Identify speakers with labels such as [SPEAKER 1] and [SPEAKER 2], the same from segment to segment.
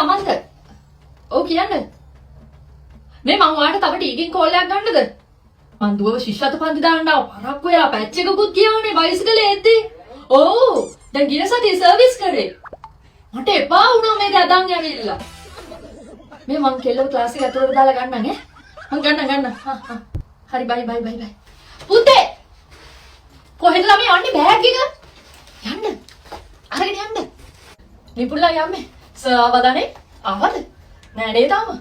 [SPEAKER 1] සමන්ත. ඔව් කියන්න. මේ මං ඔයාලට තව ටීකින් කෝල් එකක් ගන්නද? මං දුවව ශිෂ්‍යත්ව පන්ති දාන්න ආව පරක්කු වෙලා පැච් එකකුත් ගියානේ බයිසිකලේ එද්දි. ඔව් දැන් ගිය සතියේ සර්විස් කරේ. මට එපා වුණා මේක අදන් ඇවිල්ලා. මේ මං කෙල්ලව ක්ලාස් එක ඇතුළට දාලා ගන්නම් ඈ. මං ගන්න ගන්න. හා හා. හරි බයි බයි බයි බයි. පුතේ කොහෙද ළමයි යන්නේ බෑග් එක? යන්න. අරගෙන යන්න. නිපුල්ලා යන්නේ. සර් ආවදනේ? ආවද? නෑ නේ තාම.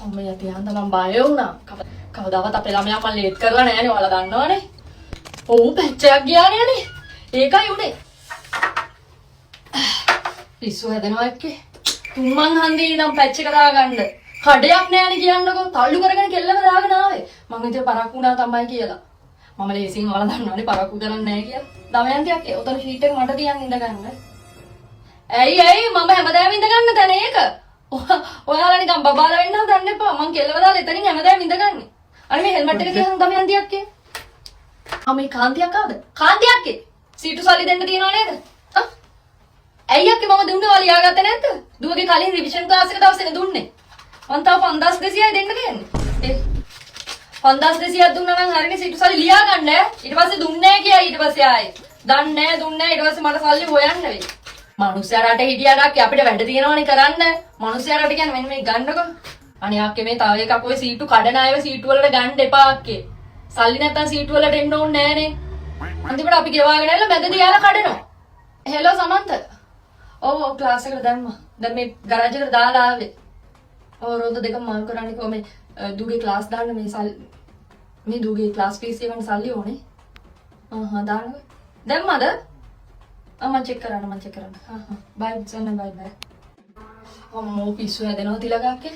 [SPEAKER 1] අම්මේ යටි යන්න මං බය වුණා. කවදාවත් අපේ ළමයා මං ලේට් කරලා නෑනේ ඔයාලා දන්නවනේ. ඔව් පැච් එකක් ගියානේ අනේ. ඒකයි උනේ. පිස්සු හැදෙනවා එක්කේ. තුන්මං හන්දියේ ඉඳන් පැච් එක දාගන්න. කඩයක් නෑනේ කියන්නකෝ. තල්ලු කරගෙන කෙල්ලම දාගෙන ආවේ. මං හිතුවේ පරක්කු වුණා තමයි කියලා. මම ලේසියෙන් ඔයාලා දන්නවනේ පරක්කු කරන්නේ නෑ කියලා. දමයන්තියක් ඔතන ෂීට් එක මට තියන් ඉඳ ගන්න. ඇයි ඇයි මම හැමදාම ඉඳ ගන්න තැන ඒක. ඔයාලා නිකන් බබාලා වෙන්න හදන්න එපා. මං කෙල්ලව දාලා එතනින් හැමදාම ඉඳගන්නේ. අනේ මේ හෙල්මට් එක තියන් දමයන්තියක් ඒ. ආ මේ කාන්තියක් ආවද? කාන්තියක් ඒ. සීටු සල්ලි දෙන්න තියනව නේද? ආ ඇයි අක්කේ මම දුන්නේ ඔයා ලියාගත්තේ නැද්ද? දුවගේ කලින් රිවිෂන් ක්ලාස් එක දවසේනේ දුන්නේ. මං තව 5200යි දෙන්න තියෙන්නේ. ඒ 5200ක් දුන්නා නම් හරිනේ සීටු සල්ලි ලියා ගන්න ඈ. ඊට පස්සේ දුන්නේ නෑ කියයි ඊට පස්සේ ආයේ. දන්නේ නෑ දුන්නේ නෑ ඊට පස්සේ මට සල්ලි හොයන්න වෙයි. මනුස්සයා රටේ හිටියාට අක්කේ අපිට වැඩ තියෙනවනේ කරන්න. මනුස්සයා රට කියන්නේ මෙන්න මේ ගන්නකො. අනේ අක්කේ මේ තව එකක් ඔය සීටු කඩන අයව සීටු වලට ගන්න එපා අක්කේ. සල්ලි නැත්තම් සීටු වලට එන්න ඕනේ නෑනේ. අන්තිමට අපි ගෙවාගෙන ඇවිල්ලා මැද තියාලා කඩනවා. හෙලෝ සමන්ත. ඔව් ඔව් ක්ලාස් එකට දැම්මා. දැන් මේ ගරාජ් එකට දාලා ආවේ. ඔව් රෝද දෙකම මාරු කරන්න කිව්වා මේ දුගේ ක්ලාස් දාන්න මේ සල්ලි මේ දුගේ ක්ලාස් ෆීස් එවන්න සල්ලි ඕනේ. ආ හා දාන්නකෝ. දැම්මද? ආ මං චෙක් කරන්න මං චෙක් කරන්න. හා හා බයි සන්න බයි බයි. අම්මෝ පිස්සු හැදෙනවා තිලකක්කේ.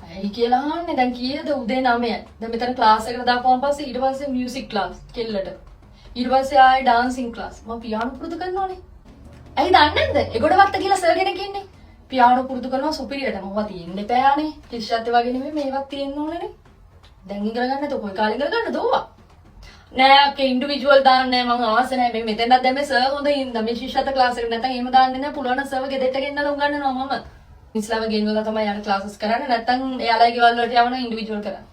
[SPEAKER 1] ඇයි කියලා අහන්නේ දැන් කීයද උදේ 9යි. දැන් මෙතන ක්ලාස් එකට දාපුවාන් පස්සේ ඊට පස්සේ මියුසික් ක්ලාස් කෙල්ලට. ඊට පස්සේ ආයේ ඩාන්සින් ක්ලාස්. මං පියානෝ පුරුදු කරනවානේ. ඇයි දන්නේ නැද්ද? එගොඩවත්ත කියලා සර් කෙනෙක් ඉන්නේ. පියානෝ පුරුදු කරනවා සුපිරියට. මොකවත් තියෙන්න එපා යානේ. ශිෂ්‍යත්ව වගේ නෙමෙයි මේවත් තියෙන්න ඕනේනේ. දැන් ඉගෙන ගන්න නැතෝ කොයි කාලේ ඉගෙන ගන්නද ඕවා? නෑ අක්කේ ඉන්ඩිවිජුවල් දාන්නේ නෑ මං ආස නෑ මේ මෙතෙන්වත් දැන් මේ සර් හොඳ හින්දා මේ ශිෂ්‍යත්ව ක්ලාස් එකට නැත්තම් එහෙම දාන්නේ නෑ පුළුවන් නම් සර්ව ගෙදරට ගෙන්නලා උගන්වනවා මම. මිස්ලාව ගෙන්නලා තමයි යාර ක්ලාසස් කරන්නේ නැත්තම් එයාලගේ ගෙවල් වලට යවනවා ඉන්ඩිවිජුවල් කරන්න.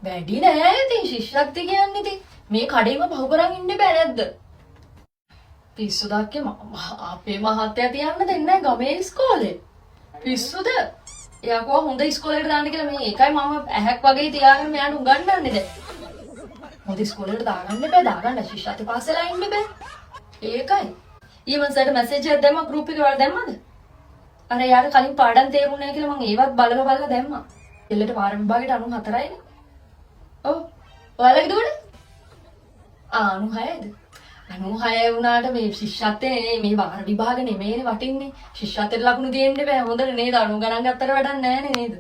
[SPEAKER 1] වැඩි නෑ ඉතින් ශිෂ්‍යත්ව කියන්නේ ඉතින් මේ කඩේම පහු කරන් ඉන්න බෑ නැද්ද? පිස්සු දක්කේ අපේ මහත්තයා තියන්න දෙන්නේ නෑ ගමේ ඉස්කෝලේ. පිස්සුද? එයා කිව්වා හොඳ ඉස්කෝලේකට දාන්න කියලා මේ ඒකයි මම ඇහැක් වගේ තියාගෙන මෙයාට උගන්වන්නේ දැන්. හොඳ ඉස්කෝලේකට දාගන්න එපා දාගන්න ශිෂ්‍යත්ව පාස් වෙලා ඉන්න බෑ. ඒකයි. ඊයේ මං සර්ට මැසේජ් එකක් දැම්මා ගෲප් එකේ ඔයාලා දැම්මද? අර එයාට කලින් පාඩම් තේරුන්නේ නැහැ කියලා මං ඒවත් බලලා බලලා දැම්මා. එල්ලට වාර විභාගෙට 94යිනේ. ඔව්. ඔයාලගේ දුවට? ආ 96ද? 96 වුණාට මේ ශිෂ්‍යත්වයේ නේ මේ වාර විභාග නෙමෙයිනේ වටින්නේ. ශිෂ්‍යත්වයට ලකුණු තියෙන්න බෑ. හොඳට නේද? 90 ගණන් ගත්තට වැඩක් නෑනේ නේද?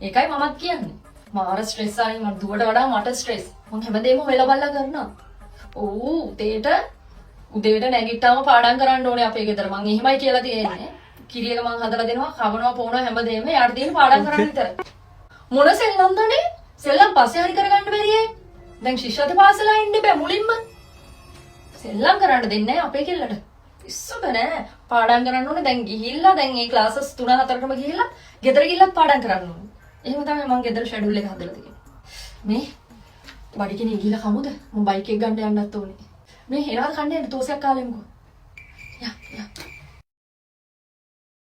[SPEAKER 1] ඒකයි මමත් කියන්නේ. මාර ස්ට්‍රෙස් ආයි මට දුවට වඩා මට ස්ට්‍රෙස්. මං හැමදේම හොයලා බලලා කරනවා. ඔව් උදේට උදේට නැගිට්ටාම පාඩම් කරන්න ඕනේ අපේ ගෙදර. මං එහෙමයි කියලා තියෙන්නේ. කිරි එක මං හදලා දෙනවා, කවනවා පොවනවා හැමදේම. එයාට තියෙන පාඩම් කරන්න විතරයි. මොන සෙල්ලම්ද අනේ? සෙල්ලම් පස්සේ හරි කරගන්න බැරි අය. දැන් ශිෂ්‍යත්ව පාස් වෙලා ඉන්න බෑ මුලින්ම. සෙල්ලම් කරන්න දෙන්නේ නෑ අපේ කෙල්ලට. පිස්සුද නෑ. පාඩම් කරන්න ඕනේ දැන් ගිහිල්ලා දැන් ඒ ක්ලාසස් 3 4ටම ගිහිල්ලා ගෙදර ගිහිල්ලත් පාඩම් කරන්න ඕනේ. එහෙම තමයි මං ගෙදර ෂෙඩියුල් එක හදලා තියෙන්නේ. මේ බඩගිනි ගිහිල්ලා කමුද? මං බයික් එක ගන්න යන්නත් ඕනේ. මේ එනවාද කන්න යන්න තෝසයක් කාලා එමුකෝ. යා යා.